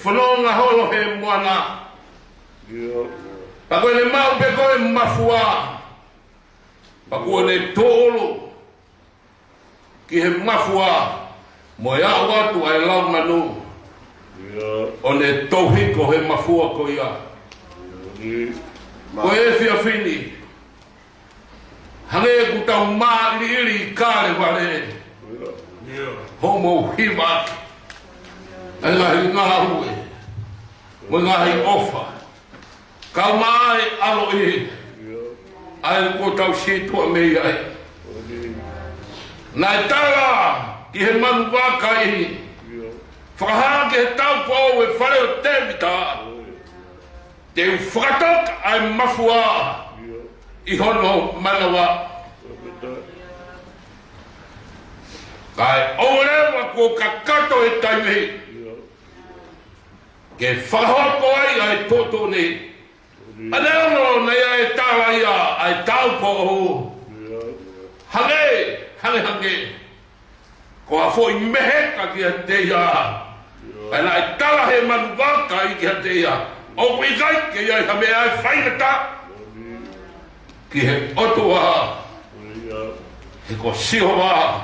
fononga holo he moana. Pea ko ʻene maʻu pē ko e mafua, pea kuo ne tōʻolo ki he mafua, mo e aʻu atu ʻa e lau manu, ʻo ne touhiko he mafua ko ia. Ko e efiafi ni, hangē ʻoku tau māʻiliʻili ʻi Kalevale, hoʻomou hiva ʻaki ʻa e ngaahi ngāue mo e ngaahi ʻofa, kau mai ʻaloʻi, ʻa ia kuo tau sītuʻa mei ai. Naʻe tala ki he manu vaka ʻi, fakahā ki he taupoʻou ʻo e fale ʻo Tēvita, te u fakatoka ʻa e mafua ʻi hono manava. Kae ʻoua leva kuo kakato e taimi ke fakahoko ai ʻa e tuʻutuʻuni. ʻA ia naʻe ʻi ai e tala ia ʻa e taupoʻou, hangē, hangē, hangē ko ha foʻi meheka kiate ia. Pea naʻe tala he manu vaka ʻi kiate ia, ʻoku ʻikai ke ʻi ai ha meʻa ʻe faingataʻa ki he ʻOtua. He ko Sihova,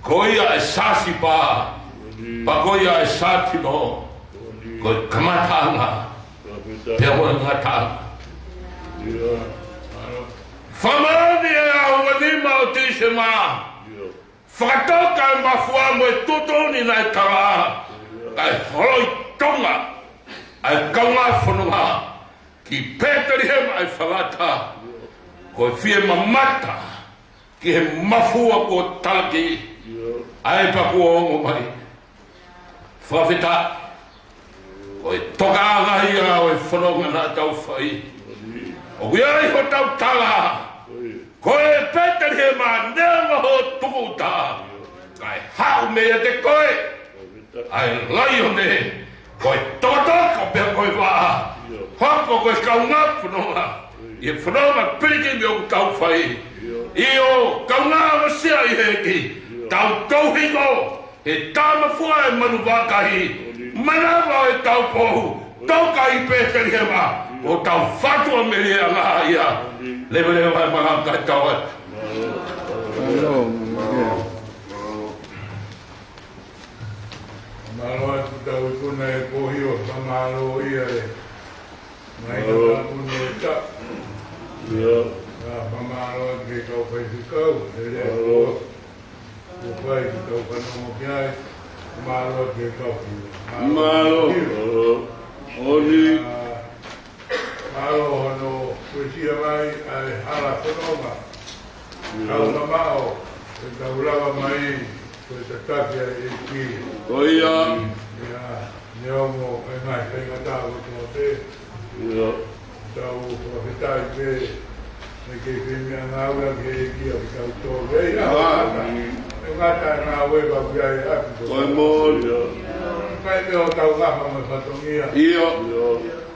ko ia ʻe sasipa, pea ko ia ʻe satino, ko e kamataʻanga pea mo e ngataʻanga. Fakamālō ʻi he ʻaho nima ʻo Tīsema, fakatoka e mafua mo e tuʻutuʻuni naʻe tala, kae holoi tonga ʻa e kaungā fononga ki Pētelihema ʻa e Falata, ko e fie mamata ki he mafua kuo talaki, ʻa e pea kuo ongo mai. Fakafetaʻi. Ko e tokanga ia ʻo e fononga naʻa tau fai. ʻOku ʻi ai hotau tala, ko e Pētelihema, neongo ho tūkuta, kae haʻu meiate koe ʻa e laione, ko e tokotoko pea ko e vaʻa, hoko ko e kaungā fononga ʻi he fononga pilikimi ʻoku tau fai. ʻIo, kaungā ʻosi ia ʻi he ʻEiki, tau touhiko he tā mafua e manu vaka ʻi, manava ʻo e taupoʻou, toka ʻi Pētelihema, ko hotau fatu ʻa Melianga ia. Leveleva e malanga kae tau ai. Mālō atu tau ikuna e kohi ʻo fakamālō ia e mai no ka pune ta. Fakamālō atu ki he kau faifekau, e lea ko ʻoku fai ki tau fanongo ki ai. Mālō atu ki he kau ki. Mālō. ʻOni. Mālō hono kuesia mai ʻa e hala fononga. Kau mamaʻo, e tau lava mai, ko e tataki ʻa e ʻEiki. Ko ia. Ia, neongo e ngaahi faingataʻa ʻo e toa pē. Ia. Tau fakafetaʻi pē, me kei fai meʻangāue ʻa e ʻEiki ʻa kitautolu. Ia, e ngata e ngāue ka pia e atu. Ko e mōlia. Kai pē ʻo tau ngafa mo e fatongia. Ia.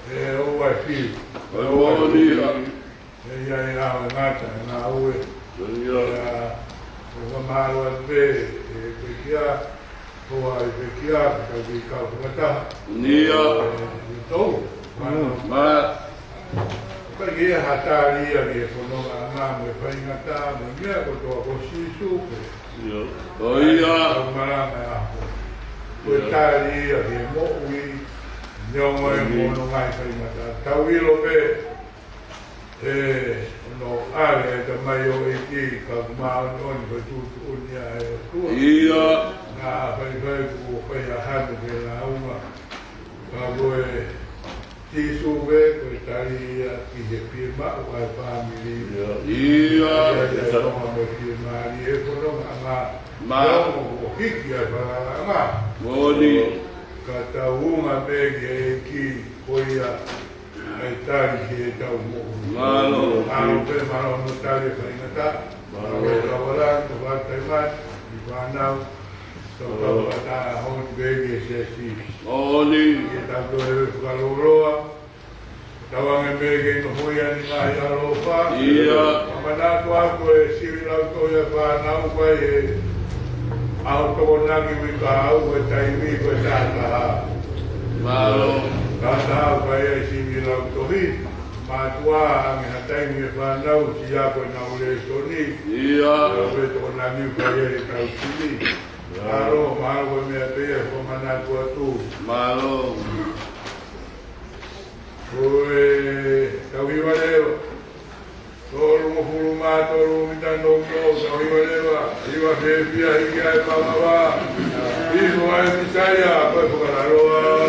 E o ai fi. Ko e mōlia. ʻE ʻi ai e ngata e ngāue. Ia, ʻoku mālō atu pē, e pekia, ko ai pekia, ka ki kau fakataha. Ia. E, ʻi tō, mano. Ma. Ka ki ha tali ia ki he fononga ʻanga mo e faingataʻa, mo e meʻa kotoa ko Sīsū pē. Ia. ʻO ia. Kau malanga e ʻaho. Ko e tali ia ki he moʻui, neongo e mono ngaahi faingataʻa. Tau ʻilo pē, ʻe, ʻoku ʻave e tamai ʻo e ʻEiki, ka ʻoku māʻoniʻoni ko e tuʻutuʻuni ʻa e ʻOtua. Ia. Naʻa faifai kuo fai ʻa hano ke launga. Ka ko e Sīsū pē, ko e tali ia ki he fiemaʻu ʻa e fāmili. Ia. Ia, ia, ia, ia, ia, mo e fiemālie e fononga ʻanga. Ma. Ia, mo, mo hiki ʻa e falalaʻanga. Moʻoni. Ka tau unga pē ki he ʻEiki, ko ia ʻa e tali ki heʻetau moʻui. Mālō. Mālō pē, mālō hono tali e faingataʻa. Mālō. Mālō e kau hala, tau fakataimai, ʻi fānau, tau tau fakataha honi pē ki he siasi. ʻOni. Ke tau toe fakalōloa. Tau ange pē ke nofo ia ni ngaahi ʻaloʻofa. Ia. Manatu atu e sivi lautohi ʻa e fānau ko e ʻaho Tokonaki uike ʻa e taimi ko e taha taha. Mālō. Taha taha ʻoku ʻi ai e sivi lautohi. Mātuʻa, ʻange ha taimi e fānau, siʻi ako ʻenau lēsoni. ʻIo. Pea ko e tokoni ʻoku fai ʻe he kau sini. ʻIo. Mālō, mālō ko e meʻa pē ia, ko e manatu atu. Mālō. Ko e tau hiva leva. Tolungofulu mā tolu mita nounou, tau hiva leva, hiva fiefia, hiki ʻa e pangava. Hifo ʻa e Mīsaia, ko e fakalaloa.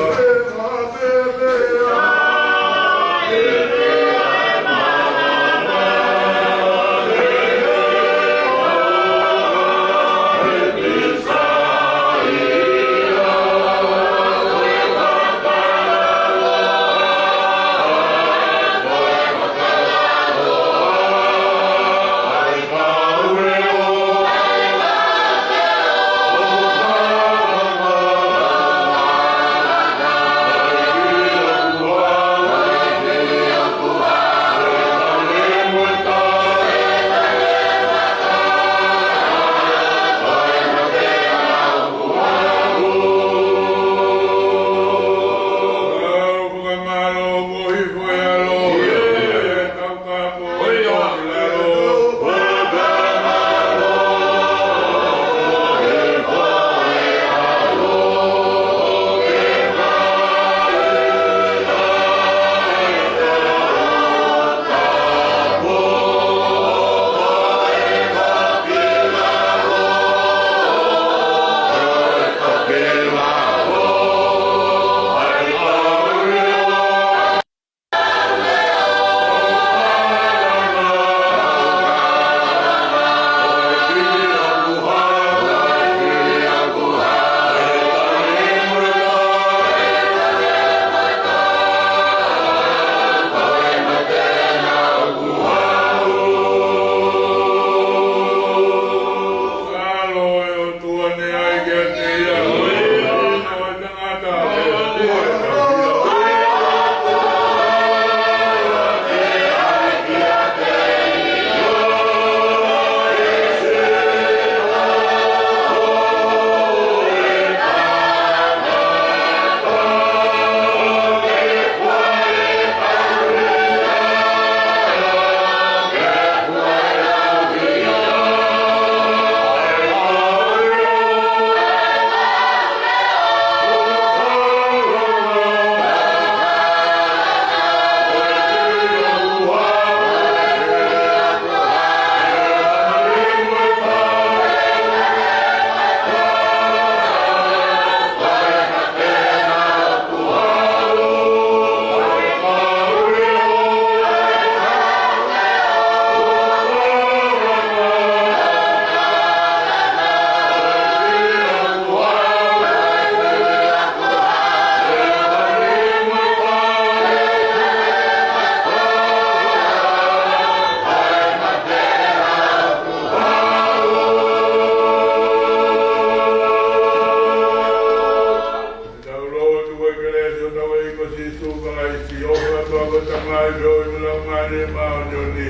Tau lotu. Ko e kelesi ʻa hotau ʻEiki ko Sīsū Kalaisi, ʻofa ʻa e ʻOtua ko e Tamai, feohi mo e Laumālie Māʻoniʻoni,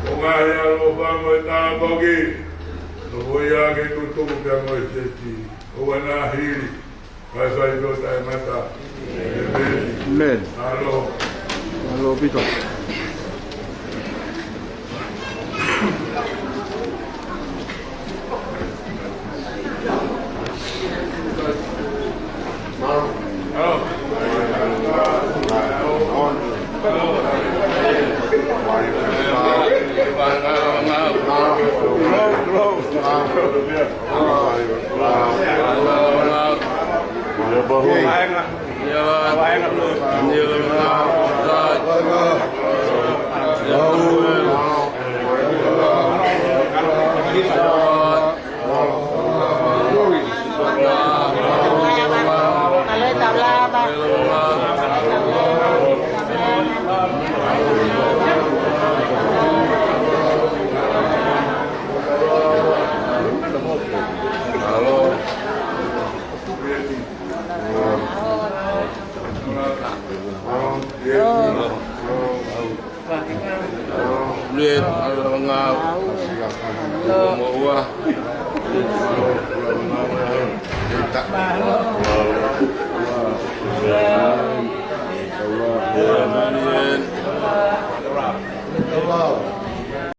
ʻo ngaahi ʻaloʻofa mo e tāpuaki, nofoʻia ke tutuku pea mo e seti, ʻo ʻoua naʻa hili, kae fai pē ʻo taʻengata. ʻĒmeni. ʻĒmeni. Mālō. Mālō ʻaupito.